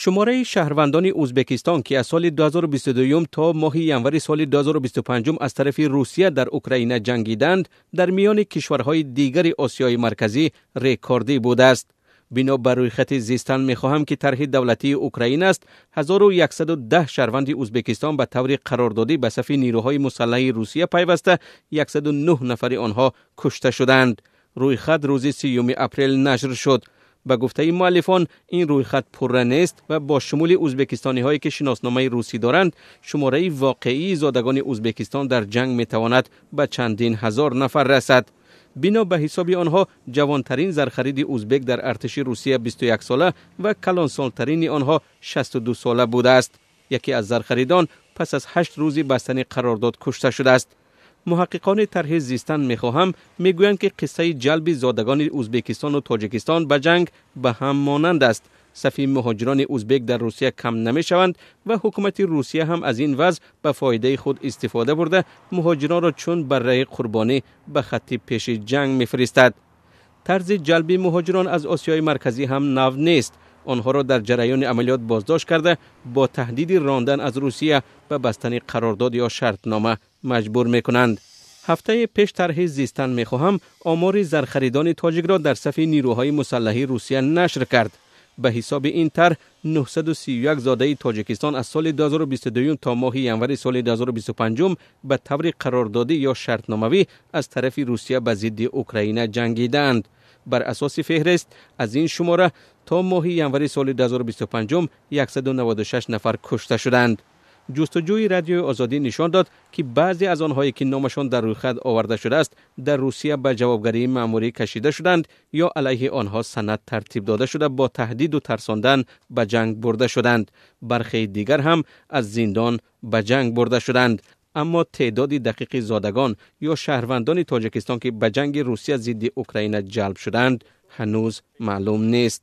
Шумораи шаҳрвандони Ӯзбекистон, ки аз соли 2022 то моҳи январи соли 2025 аз тарафи Русия дар Украина ҷангиданд, дар миёни кишварҳои дигари Осиёи Марказӣ рекордӣ будааст. Бино ба рӯйхати «Зистан мехоҳам», ки тарҳи давлатии Украина аст, 1110 шаҳрванди Ӯзбекистон ба таври қарордодӣ ба сафи нирӯҳои мусаллаҳи Русия пайваста, 109 нафари онҳо кушта шуданд. Рӯйхат рӯзи 30 апрел нашр шуд. Ба гуфтаи муаллифон, ин рӯйхат пурра нест ва бо шумули ӯзбекистониҳое, ки шиносномаи русӣ доранд, шумораи воқеии зодагони Ӯзбекистон дар ҷанг метавонад ба чандин ҳазор нафар расад. Бино ба ҳисоби онҳо, ҷавонтарин зархариди ӯзбек дар артиши Русия 21 сола ва калонсолтарини онҳо 62 сола будааст. Яке аз зархаридон пас аз 8 рӯзи бастани қарордод кушта шудааст. Муҳаққиқони тарҳи «Зистан мехоҳам» мегӯянд, ки қиссаи ҷалби зодагони Ӯзбекистону Тоҷикистон ба ҷанг ба ҳам монанд аст. Сафи муҳоҷирони ӯзбек дар Русия кам намешаванд ва ҳукумати Русия ҳам аз ин вазъ ба фоидаи худ истифода бурда, муҳоҷиронро чун барраи қурбонӣ ба хатти пеши ҷанг мефиристад. Тарзи ҷалби муҳоҷирон аз Осиёи Марказӣ ҳам нав нест. Онҳоро дар ҷараёни амалиёт боздошт карда, бо таҳдиди рондан аз Русия ба бастани қарордод ё шартнома маҷбур мекунанд. Ҳафтаи пеш тарҳи «Зистан мехоҳам» омори зархаридони тоҷикро дар сафи нирӯҳои мусаллаҳи Русия нашр кард. Ба ҳисоби ин тарҳ, 931 зодаи Тоҷикистон аз соли 2022 то моҳи январи соли 2025 ба таври қарордодӣ ё шартномавӣ аз тарафи Русия ба зидди Украина ҷангидаанд. Бар асоси феҳрист, аз ин шумора то моҳи январи соли 2025 196 нафар кушта шуданд. Ҷустуҷӯи Радиои Озодӣ нишон дод, ки баъзе аз онҳое, ки номашон дар рӯйхат оварда шудааст, дар Русия ба ҷавобгарии маъмурӣ кашида шуданд ё алайҳи онҳо санад тартиб дода шуда, бо таҳдиду тарсондан ба ҷанг бурда шуданд. Бархеи дигар ҳам аз зиндон ба ҷанг бурда шуданд. Аммо теъдоди дақиқи зодагон ё шаҳрвандони Тоҷикистон, ки ба ҷанги Русия зидди Украина ҷалб шуданд, ҳанӯз маълум нест.